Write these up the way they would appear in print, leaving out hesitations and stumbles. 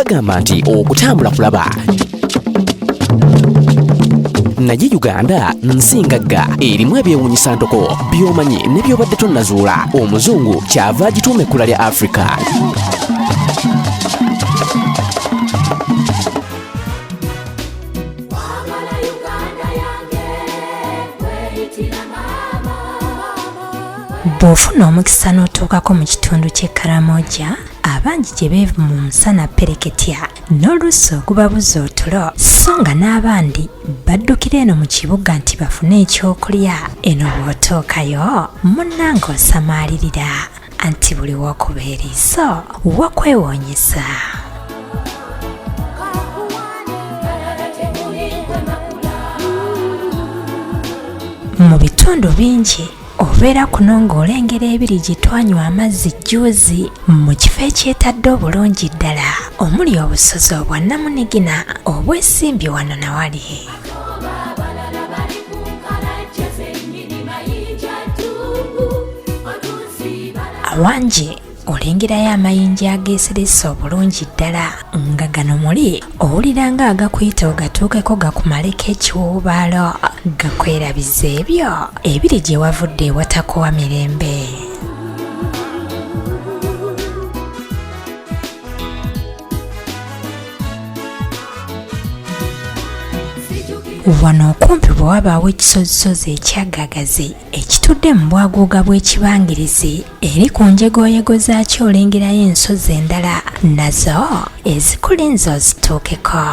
Bagamba nti okutambula kulaba, naye Uganda nsi ngagga erimu ebyewuunyisa ntoko by'omanyi ne by'obadde tonnazuula. Omuzungu kyava agituuma ekkula lya Afrika. Bw'ofuna omukisa n'otuukako mu kitundu ky'e Karamoja, abangi gye beevu mu musana ppereketya n'oluusi ogubabuza otulo, so nga n'abandi baddukira eno mu kibuga nti bafune ekyokulya. Eno bw'otuukayo munnange osamaalirira, anti buli w'okuba eriiso wakwewuunyisa. Mu bitundu bingi obeera kuno ng'olengera ebiri gye twanywa amazzi jjuuzi mu kifo ekyetadde obulungi ddala omuli obusozi obwa nnamunigina obwesimbye wano na wali. Awangi olengerayo amayinja ageeseresa obulungi ddala nga gano muli owulira nga agakuyita ogatuukeko gakumaleko ekiwuubaalo, gakwerabiza ebyo ebiri gye wavudde ewatakuwa mirembe. Wano okumpi bwe wabaawo ekisozisozi ekyaggagazi ekitudde mu bwaguuga bw'ekibangirizi, eri ku njegoyego zaakyo olengerayo ensozi endala nazo ezikulinze ozituukeko.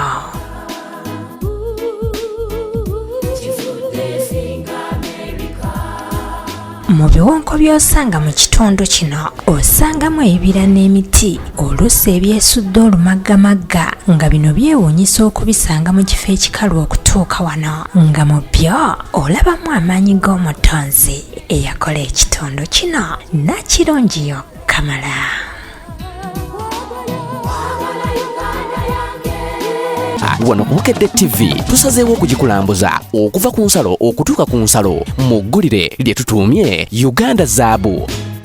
Mu biwonko by'osanga mu kitundu kino osangamu ebibira n'emiti oluusi ebyesudde olumaggamagga, nga bino byewuunyisa okubisanga mu kifo ekikalu okutuuka wano, nga mu byo olabamu amaanyi g'omutonzi eyakola ekitundu kino n'akirungiyo kamala. Wano ku Bukedde TV tusazeewo okugikulambuza okuva ku nsalo okutuuka ku nsalo mu ggulire lye tutuumye Uganda Zaabu.